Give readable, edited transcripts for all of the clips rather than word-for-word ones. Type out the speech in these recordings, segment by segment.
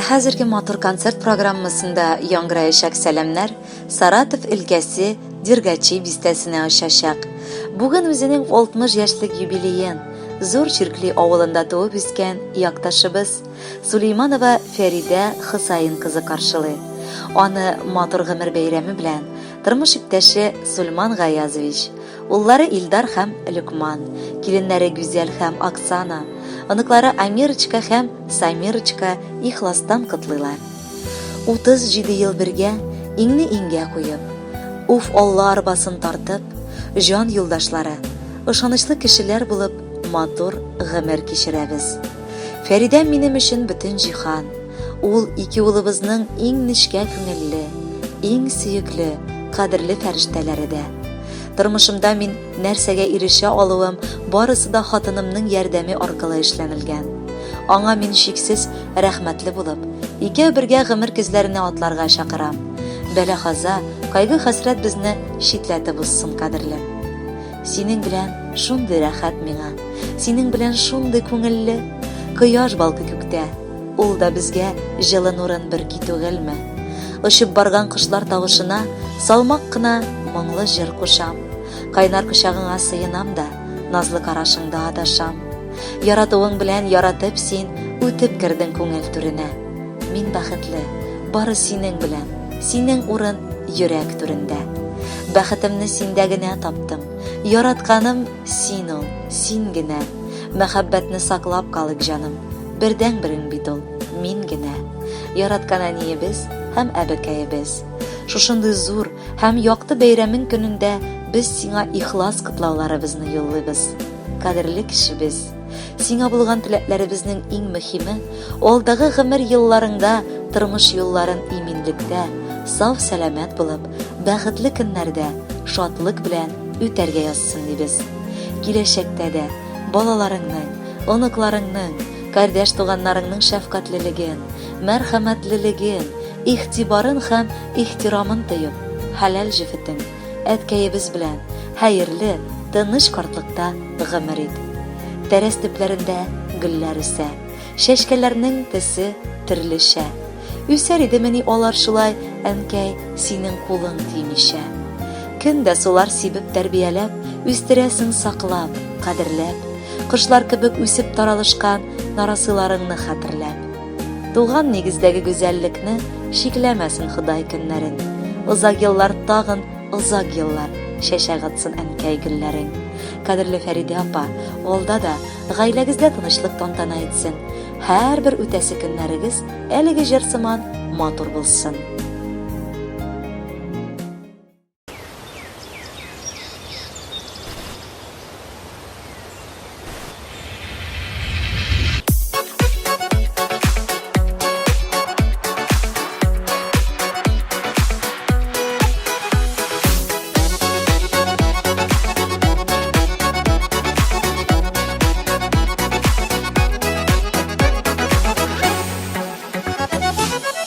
хәзерге матур концерт программасында яңгыраячак сәламнәр Саратов өлкәсе Дергачи бистәсенә очачак. Бүген үзенең 60 яшьлек юбилеен Зур Чиркли авылында туып үскән якташыбыз Сулейманова Фәридә Хосаин кызы каршылый. Аны матур гомер бәйрәме белән тормыш иптәше Сульман Гаязович, уллары Илдар һәм Люкман, киленнәре Гүзәл һәм Оксана, оныклары Амирочка һәм Самирочка ихластан котлыйлар. 37 ел бергә иңне иңгә куеп, уф Алла арбасын тартып, җан юлдашлары, ышанычлы кешеләр булып матур гомер кичерәбез. Фәридә минем өчен бөтен җиһан. Ул ике улыбызның иң нечкә күңелле, иң сөекле, кадерле фәрештәләре дә. Тормышымда мин нәрсәгә ирешә алуым барысы да хатынымның ярдәме аркылы эшләнелгән. Аңа мин чиксез рәхмәтле булып, икәү бергә гомер көзләренә атларга чакырам. Бәла-каза, кайгы-хәсрәт безне читләтеп узсын, кадерлем. Синең белән шундый рәхәт миңа, синең белән шундый күңелле. Кояш балкый күктә, ул да безгә җылы нурын бөрки түгелме? Очып барган кошлар тавышына салмак кына моңлы җыр кушам. Кайнар кочагыңа сыенам да, назлы карашыңда адашам. Яратуың белән яратып син үтеп кердең күңел түренә. Мин бәхетле, бары синең белән, синең урын йөрәк түрендә. Бәхетемне синдә генә таптым, яратканым син ул, син генә. Мәхәббәтне саклап калыйк, җаным, бердәнберең бит ул, мин генә. Яраткан әниебез һәм әбекәебез. Шушындый зур һәм якты бәйрәмең көнендә без сиңа ихлас котлауларыбызны юллыйбыз. Кадерле кешебез! Сиңа булган теләкләребезнең иң мөһиме, алдагы гомер елларыңда тормыш юлларын иминлектә, сау-сәламәт булып, бәхетле көннәрдә, шатлык белән үтәргә язсын дибез. Киләчәктә дә балаларыңның, оныкларыңның, кардәш-туганнарыңның шәфкатьлелеген, мәрхәмәтлелеген, игътибарын һәм ихтирамын тоеп, хәләл җефетең, әткәебез белән хәерле, тыныч картлыкта гомер ит. Тәрәз төпләрендә гөлләр үсә, чәчкәләрнең төсе төрлечә. Үсәр идемени алар шулай, әнкәй, синең кулың тимичә. Көн дә сулар сибеп тәрбияләп, үстерәсең саклап, кадерләп. Кошлар кебек үсеп таралышкан нарасыйларыңны хәтерләп. Туган нигездәге гүзәллекне Чикләмәсен Ходай көннәрен. Озак еллар тагын озак еллар Чәчәк атсын әнкәй гөлләрең. Кадерле Фәридә апа, алда да гаиләгездә тынычлык тантана итсен. Һәрбер үтәсе көннәрегез әлеге җыр сыман матур булсын.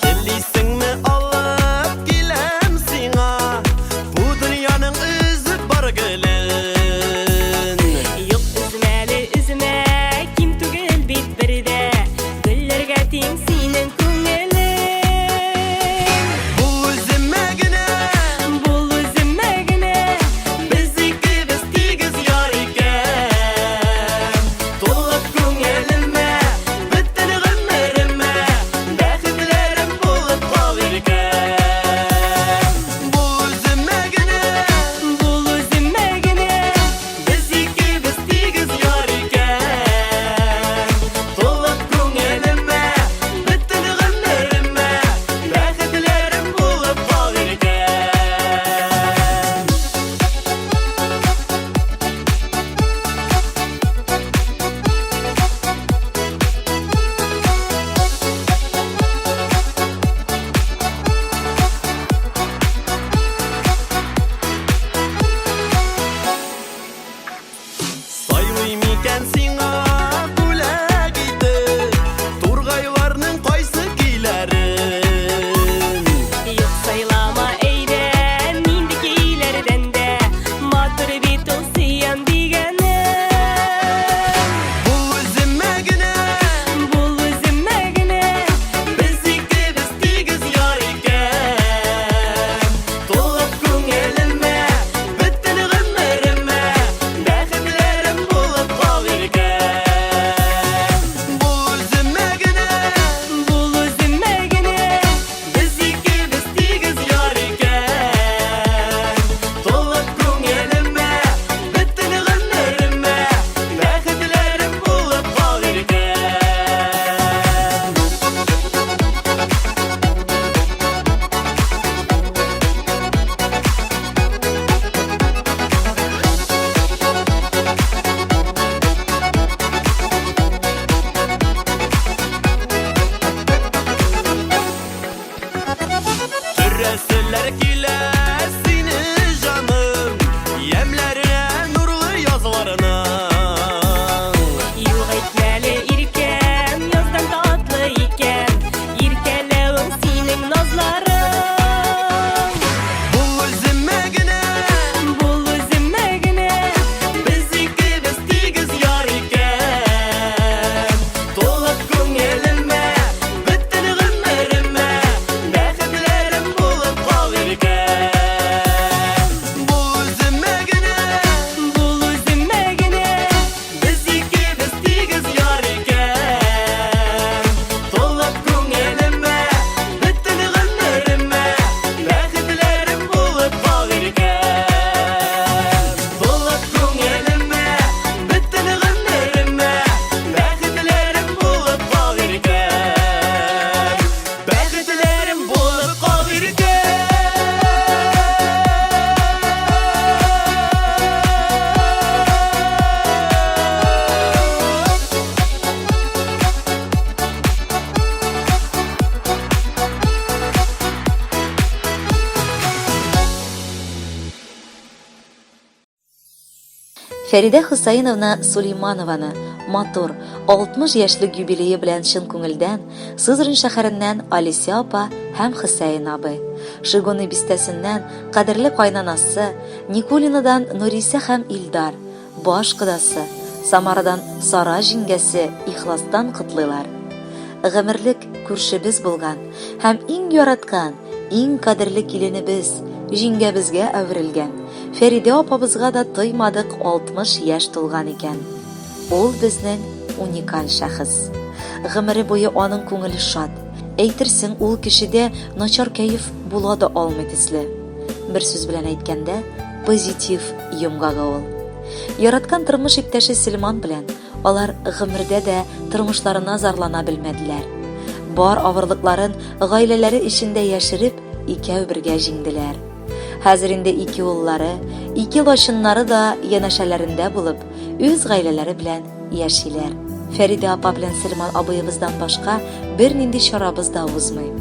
Телисеңме? Күрәселәр килә сине, җаным, Ямьләренә, нурлы язларына. Юк әйтмәле, иркәм, яздан татлы икән, Иркәләвең синең назларың. Бул үземә генә, Бул үземә генә, без икебез тигез яр икән. Тулып күңелемә, бөтен гомеремә, бәхетләрем булып кал иркәм. Бул үземә генә, бул үземә генә, без икебез тигез яр икән. Тулып күңелемә, бөтен гомеремә, бәхетләрем булып кал иркәм. Тулып күңелемә, бөтен гомеремә, бәхетләрем булып кал иркәм. Бәхетләрем булып кал иркәм. Фәридә Хусаиновна Сулейманованы матур 60 яшьлек юбилее белән чын күңелдән Сызрань шәһәреннән Алисә апа һәм Хөсәен абый, Шигоны бистәсеннән кадерле кайнанасы, Никулинодан Нурисә һәм Илдар, баш кодасы, Самарадан Сара җиңгәсе ихластан котлыйлар. Гомерлек күршебез булган һәм иң яраткан, иң кадерле киленебез, җиңгәбезгә әверелгән Фәридә апабызга да тоймадык 60 яшь тулган икән. Ул безнең уникаль шәхес. Гомере буе аның күңеле шат. Әйтерсең, ул кешедә начар кәеф була да алмый төсле. Бер сүз белән әйткәндә, позитив йомгагы ул. Яраткан тормыш иптәше Сельман белән алар гомердә дә тормышларына зарлана белмәделәр. Бар авырлыкларын гаиләләре эчендә яшереп, икәү бергә җиңделәр. Хәзер инде ике уллары, ике лачыннары да янәшәләрендә булып, үз гаиләләре белән яшиләр. Фәридә апа белән Сельман абыебыздан башка бернинди чарабыз да узмый.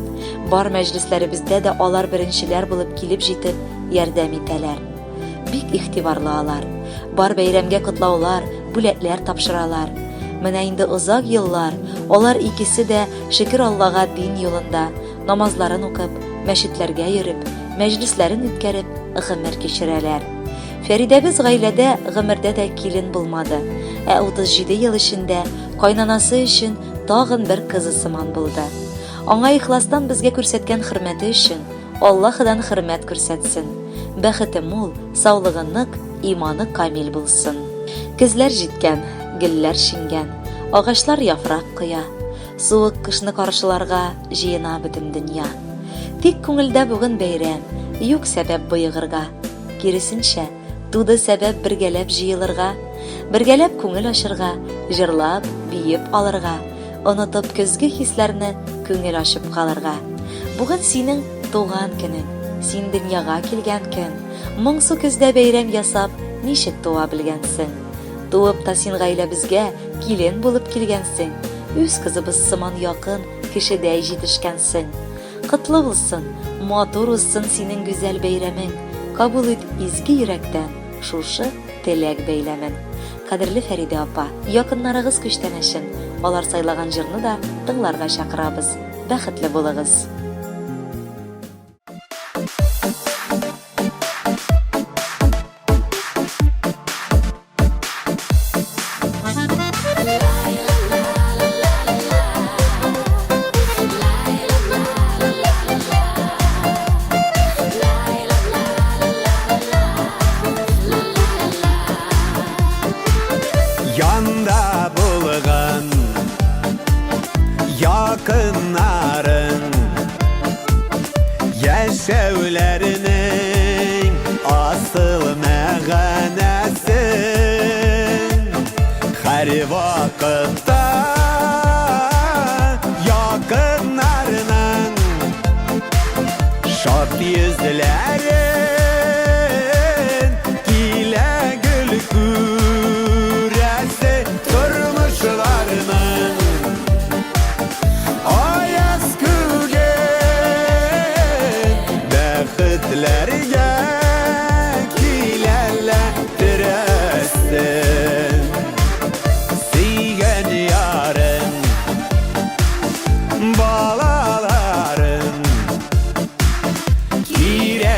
Бар мәҗлесләребездә дә алар беренчеләр булып килеп җитеп, ярдәм итәләр. Бик игътибарлы алар. Бар бәйрәмгә котлаулар, бүләкләр тапшыралар. Менә инде озак еллар алар икесе дә шөкер Аллага дин юлында, намазларын укып, мәчетләргә йөреп, мәҗлесләрен үткәреп гомер кичерәләр. Фәридәбез гаиләдә гомердә дә килен булмады, ә 37 ел эчендә кайнанасы өчен тагын бер кызы сыман булды. Аңа ихластан безгә күрсәткән хөрмәте өчен Аллаһыдан хөрмәт күрсәтсен. Бәхете мул, саулыгы нык, иманы камил булсын. Көзләр җиткән, гөлләр шиңгән, агачлар яфрак коя. Суык кышны каршыларга җыена бөтен дөнья. Тик күңелдә бүген бәйрәм, юк сәбәп боегырга. Киресенчә, туды сәбәп бергәләп җыелырга, бергәләп күңел ачырга, җырлап, биеп алырга, онытып көзге хисләрне күңел ачып калырга. Бүген синең туган көнең, син дөньяга килгән көн. Моңсу көздә бәйрәм ясап, ничек туа белгәнсең. Туып та син гаиләбезгә килен булып килгәнсең, үз кызыбыз сыман якын кешедәй җитешкәнсең. Котлы булсын, матур узсын синең гүзәл бәйрәмең, кабул ит изге йөрәктән шушы теләк бәйләмен. Кадерле Фәридә апа, якыннарыгыз күчтәнәчен, алар сайлаган җырны да тыңларга чакырабыз. Бәхетле булыгыз! Янда булган якыннарың Яшәүләренең асыл мәгънәсен Һәр вакытта якыннарының Шат йөзләрен килә гөл күрәсе тормышларының Аяз күген.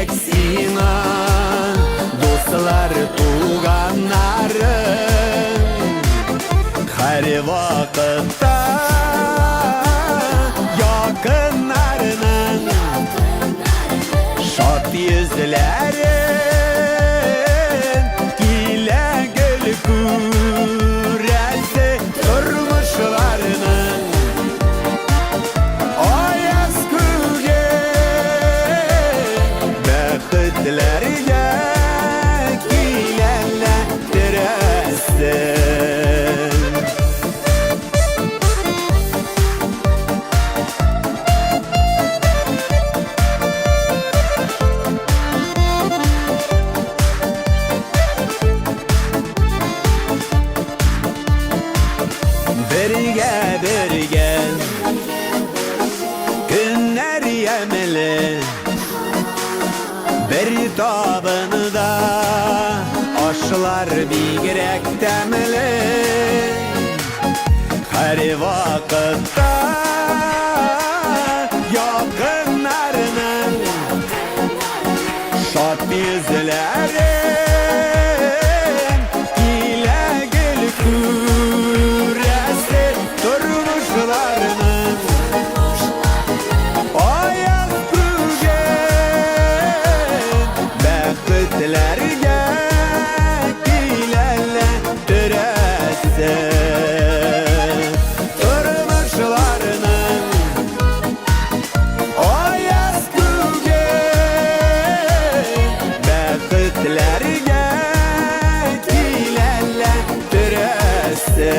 Кирәк сиңа дуслар, туганнарың Һәр вакытта якыннарының Шат йөзләрен килә гел күрәсе тормышларының Аяз күге бәхетләргә киләләттерәсең. Бергә бергә көннәр ямьле Бер табында ашлар бигрәк тәмле Һәр вакытта якыннарның шат йөзләрен килә гел күрәсе тормышларының Аяз күген бәхетләргә киләләттерәсе тормышларының Аяз күген бәхетләргә киләләттерәсе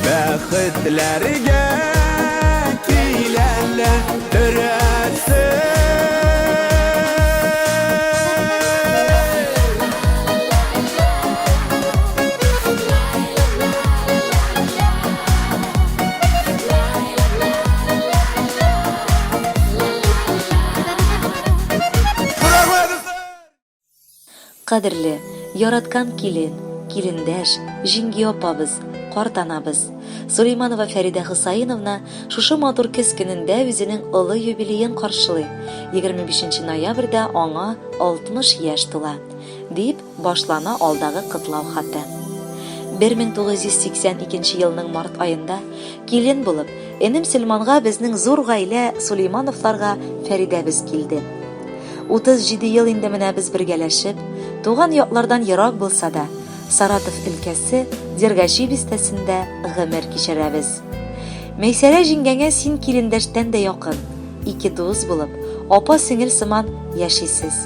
Бәхетләргә киләләттерәсе. Кадерле, яраткан килен, килендәш, җиңги апабыз, картанабыз. Сулейманова Фәридә Хусаиновна шушы матур көз көнендә үзенең олы юбилеен каршылый. 25 ноябрьдә аңа 60 яшь тула. Дип башлана алдагы котлау хаты. 1982 елның март аенда килен булып, энем Сөлманга безнең зур гаилә Сулеймановларга Фәридәбез килде. 37 ел инде менә без бергәләшеп, туган яклардан ерак булса да, Саратов өлкәсе Дергачи бистәсендә гомер кичерәбез. Мәйсәрә җиңгәңә син килендәштән дә якын, ике дус булып, апа-сеңел сыман яшисез.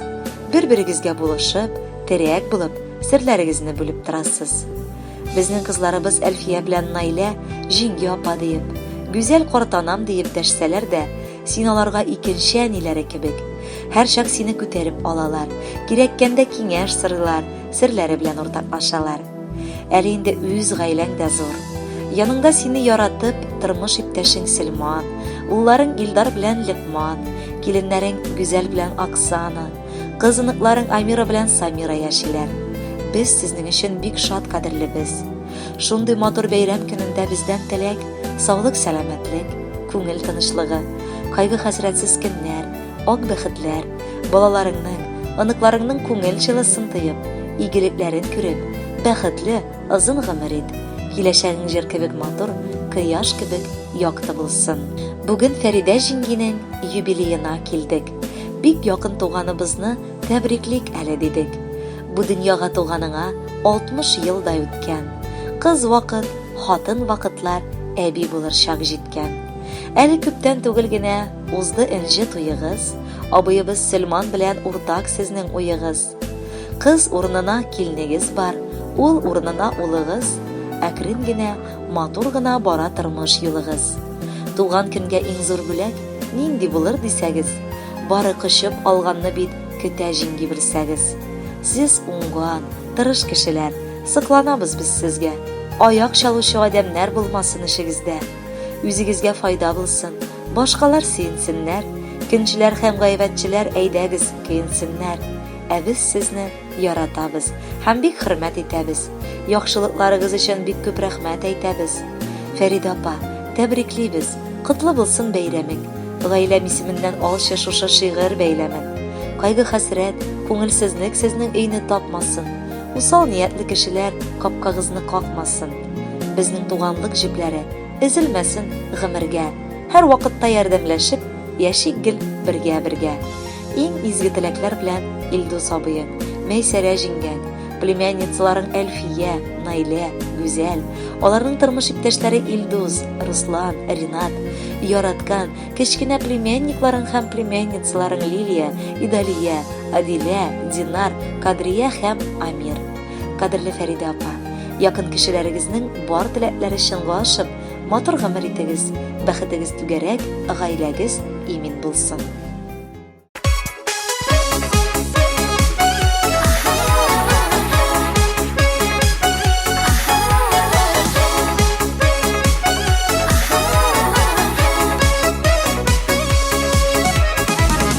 Бер-берегезгә булышып, терәк булып, серләрегезне бүлеп торасыз. Безнең кызларыбыз Әлфия белән Найлә җиңги апа диеп, гүзәл картанам диеп дәшсәләр дә, син аларга икенче әниләре кебек. Һәрчак сине күтәреп алалар, кирәккәндә киңәш сорыйлар, серләре белән уртаклашалар. Әле инде үз гаиләң дә зур. Яныңда сине яратып, тормыш иптәшең Сөлман, улларың Илдар белән Лөкман, киленнәрең Гүзәл белән Оксана, Кыз оныкларың Амира белән Самира яшиләр. Без сезнең өчен бик шат кадерлебез. Шундый матур бәйрәм көнендә бездән теләк, саулык-сәламәтлек, күңел тынычлыгы, кайгы-хәсрәтсез көннәр, ак бәхетләр, балаларыңның, оныкларыңның күңел җылысын тоеп, игелекләрен күреп, бәхетле, озын гомер ит. Киләчәгең җыр кебек матур, кояш кебек якты булсын. Бүген Фәридә җиңгинең юбилеена килдек. Бик якын туганыбызны тәбриклик әле, дидек. Бу дөньяга туганыңа 60 ел да үткән. Кыз вакыт, хатын вакытлар, әби булыр чак җиткән. Әле күптән түгел генә узды энҗе туегыз, абыебыз Сөлман белән уртак сезнең уегыз. Кыз урынына килнегез бар, ул урынына улыгыз, әкрен генә, матур гына бара тормыш юлыгыз. Туган көнгә иң зур бүләк нинди булыр дисәгез, бары кочып алганны бит көтә җиңги белсәгез. Сез уңган, тырыш кешеләр, сокланабыз без сезгә. Аяк чалучы адәмнәр булмасын эшегездә. Үзегезгә файда булсын, башкалар сөенсеннәр, көнчеләр һәм гайбәтчеләр әйдәгез, көенсеннәр. Ә без сезне яратабыз һәм бик хөрмәт итәбез. Яхшылыкларыгыз өчен бик күп рәхмәт әйтәбез. Фәридә апа, тәбриклибез, котлы булсын бәйрәмең. Гаиләм исеменнән алчы шушы шигырь бәйләмен. Кайгы-хәсрәт, күңелсезлек сезнең өйне тапмасын. Усал ниятле кешеләр капкагызны какмасын. Безнең туганлык җепләре өзелмәсен гомергә. Һәрвакытта ярдәмләшеп, яшик гел бергә-бергә. Иң изге теләкләр белән Илдус абыең, Мәйсәрә җиңгәң, племянницаларың Әлфия, Наилә, Гүзәл, аларның тормыш иптәшләре Илдус, Руслан, Ринат, яраткан кечкенә племянникларың һәм племянницаларың Лилия, Идалия, Адилә, Динар, Кадрия һәм Амир. Кадерле Фәридә апа, якын кешеләрегезнең бар теләкләре чынга ашып, матур гомер итегез, бәхетегез түгәрәк, гаиләгез имин булсын.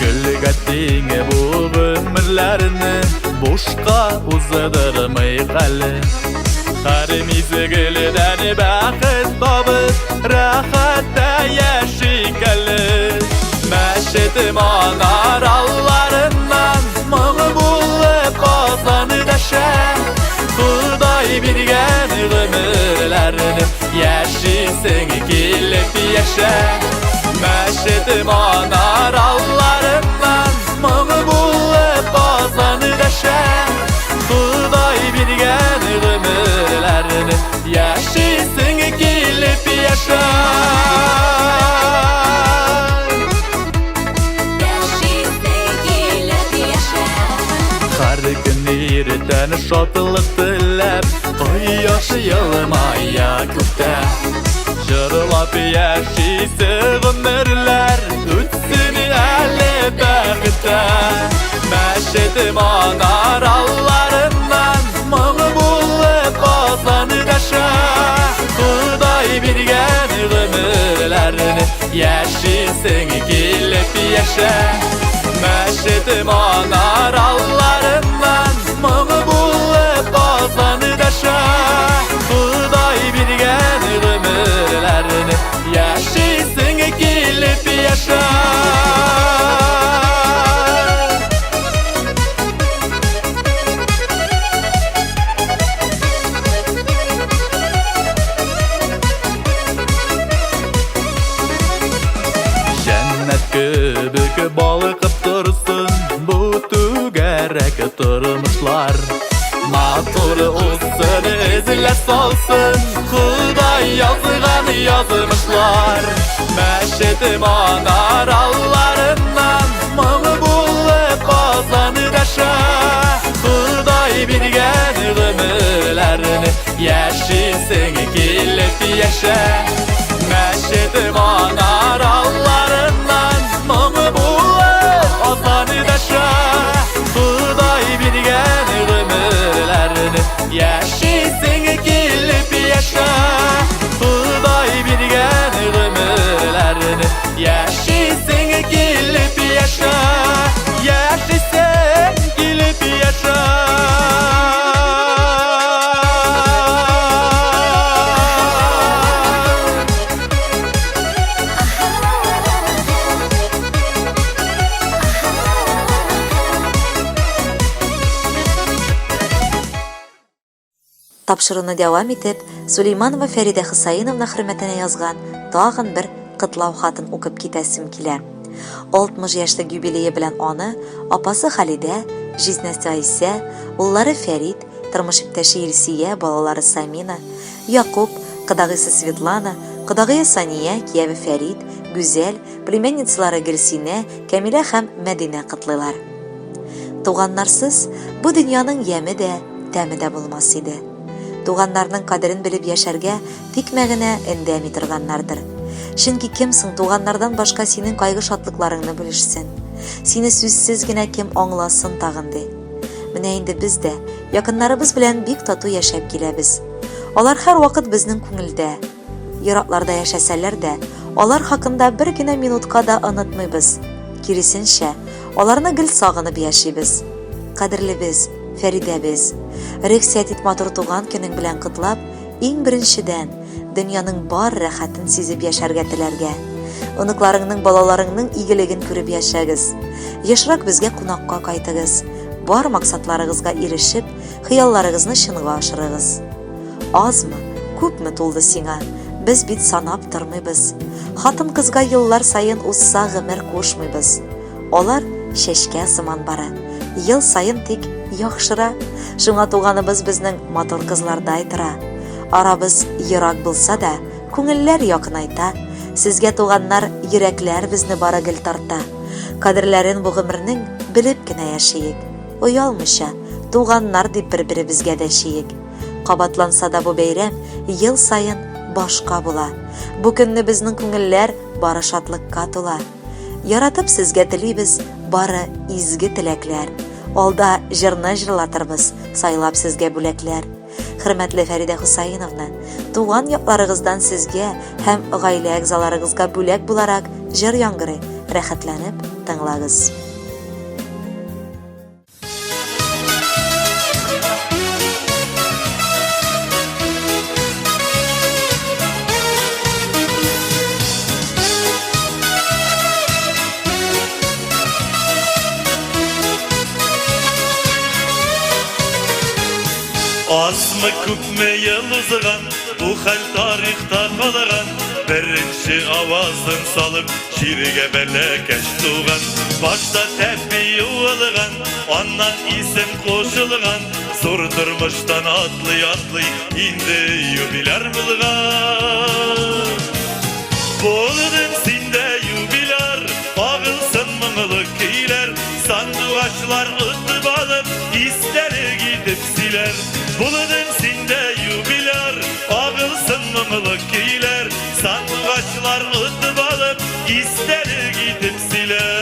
Гөлгә тиң бу гомерләрне бушка уздырмыйк әле. Һәр мизгелдән бәхет табып, рәхәттә яшик әле. Мәчет манараларыннан моң булып азан дәшә. Ходай биргән гомерләрне яшисең килеп яшә. Мәчет манараларыннан моң булып азан дәшә. Ходай биргән гомерләрне яшисең килеп яшә. Һәр көн иртән шатлык теләп, кояш елмая күктә. Җырлап яшисе гомерләр үтсен әле бәхеттә. Мәчет манараларыннан моң булып азан дәшә. Ходай биргән гомерләрне яшисең килеп яшә. Мәчет манараларыннан моң булып азан дәшә. Ходай биргән гомерләрне яшисең килеп яшә. Җәннәт кебек балкып торсын бу түгәрәк тормышлар. Матур узсын, эзләр салсын Ходай язган язмышлар. Мәчет манараларыннан моң булып азан дәшә. Ходай биргән гомерләрне яшисең килеп яшә. Мәчет манараларыннан моң булып азан дәшә. Ходай биргән гомерләрне яшисең килеп яшә. Ходай биргән гомерләрне яшисең килеп яшә. Яшисең килеп яшә. Тапшыруны дәвам итеп, Сулейманова Фәридә Хусаиновна хөрмәтенә язган тагын бер котлау хатын укып китәсем килә. 60 яшьлек юбилее белән аны апасы Халидә, җизнәсе Айсә, уллары Фәрит, тормыш иптәше Илсия, балалары Самина, Якуб, кодагыйсы Светлана, кодагые Сания, кияве Фәрит, Гүзәл, племянницалары Гөлсинә, Кәмилә һәм Мәдинә котлыйлар. Туганнарсыз бу дөньяның яме дә, тәме дә булмас иде. Туганнарның кадерен белеп яшәргә тикмә генә эндәми торганнардыр. Чөнки кем соң туганнардан башка синең кайгы-шатлыкларыңны бүлешсен? Сине сүзсез генә кем аңласын тагын ди. Менә инде без дә якыннарыбыз белән бик тату яшәп киләбез. Алар һәрвакыт безнең күңелдә. Еракларда яшәсәләр дә, алар хакында бер генә минутка да онытмыйбыз. Киресенчә, аларны гел сагынып яшибез. Кадерлебез, Фәридәбез, рөхсәт ит матур туган көнең белән котлап, иң беренчедән, дөньяның бар рәхәтен сизеп яшәргә теләргә. Оныкларыңның, балаларыңның игелеген күреп яшәгез. Ешрак безгә кунакка кайтыгыз. Бар максатларыгызга ирешеп, хыялларыгызны чынга ашырыгыз. Азмы, күпме тулды сиңа, без бит санап тормыйбыз. Хатын-кызга еллар саен узса гомер кушмыйбыз. Алар чәчкә сыман бара. Ел саен тик яхшыра. Шуңа туганыбыз безнең матур кызлардай тора. Арабыз ерак булса да, күңелләр якынайта. Сезгә туганнар йөрәкләр безне бары гел тарта. Кадерләрен бу гомернең белеп кенә яшиек. Оялмыйча, туганнар дип бер-беребезгә дәшиек. Кабатланса да бу бәйрәм ел саен башка була. Бу көнне безнең күңелләр бары шатлыкка тула. Яратып сезгә телибез бары изге теләкләр. Алда җырны җырлатырбыз, сайлап сезгә бүләкләр. Хөрмәтле Фәридә Хусаиновна, туган якларыгыздан сезгә һәм гаилә әгъзаларыгызга бүләк буларак җыр яңгырый, рәхәтләнеп тыңлагыз. Азмы күпме ел узган, бу хәл тарихта калган. Беренче авазын салып, җиргә бәләкәч туган. Башта тәпи юылган, аннан исем кушылган. Зур тормыштан атлый-атлый, инде юбиляр булган. Булдың син дә юбиляр, агылсын моңлы көйләр, сандугачлар отып алып, истәлек итеп сөйләр. Булдың син дә юбиляр, агылсын моңлы көйләр, сандугачлар отып алып, истәлек итеп сөйләр.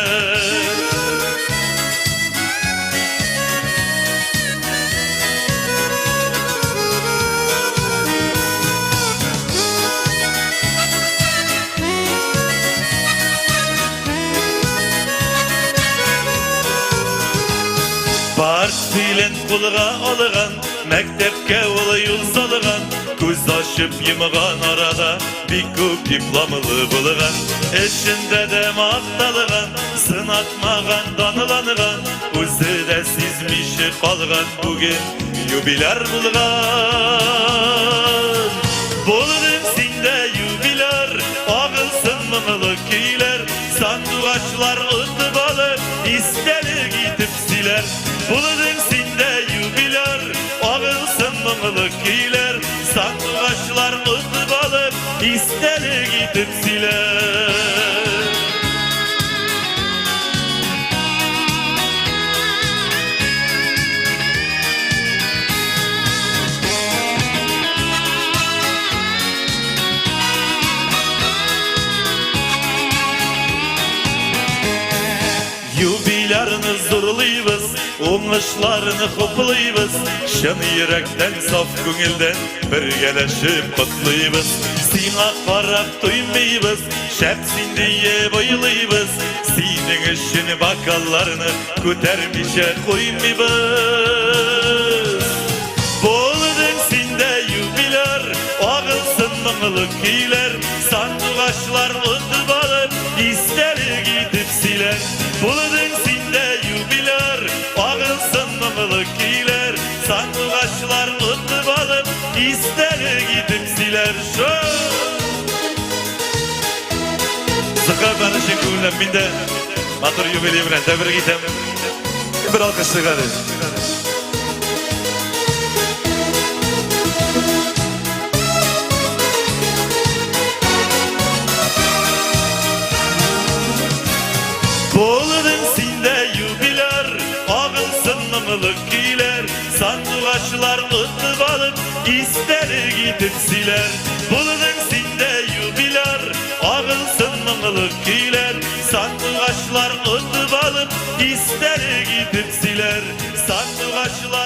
Портфелен кулга алган, мәктәпкә ул юл салган, күз ачып йомган арада бик күп дипломлы булган, эшендә дә макталган, сынатмаган, данланган, үзе дә сизмичә калган, бүген юбиляр булган. Булдың син дә юбиляр, агылсын моңлы көйләр, сандугачлар отып алып, истәлек итеп сөйләр. Булдың син дә юбиляр, агылсын моңлы көйләр, сандугачлар отып алып, истәлек итеп сөйләр. Юбилярны зурлыйбыз, уңышларны хуплыйбыз, чын йөрәктән, саф күңелдән бергәләшеп котлыйбыз. Сиңа карап туймыйбыз, шәп син диеп уйлыйбыз, синең өчен бокалларны күтәрмичә куймыйбыз. Булдың син дә юбиляр, агылсын моңлы көйләр, сандугачлар отып алып, истәлек итеп сөйләр. Булдың син дә юбиляр, агылсын моңлы көйләр, сандугачлар отып алып, истәлек итеп сөйләр. Зөһрә чын күңелдән мин дә матур юбилей белән тәбрик итәм. Бер алкыш чыгары. Булдың син дә юбиляр, агылсын моңлы көйләр, сандугачлар отып алып, истәлек итеп сөйләр. Булдың син дә юбиляр, агылсын моңлы көйләр, сандугачлар отып алып, истәлек итеп сөйләр. Сандугачлар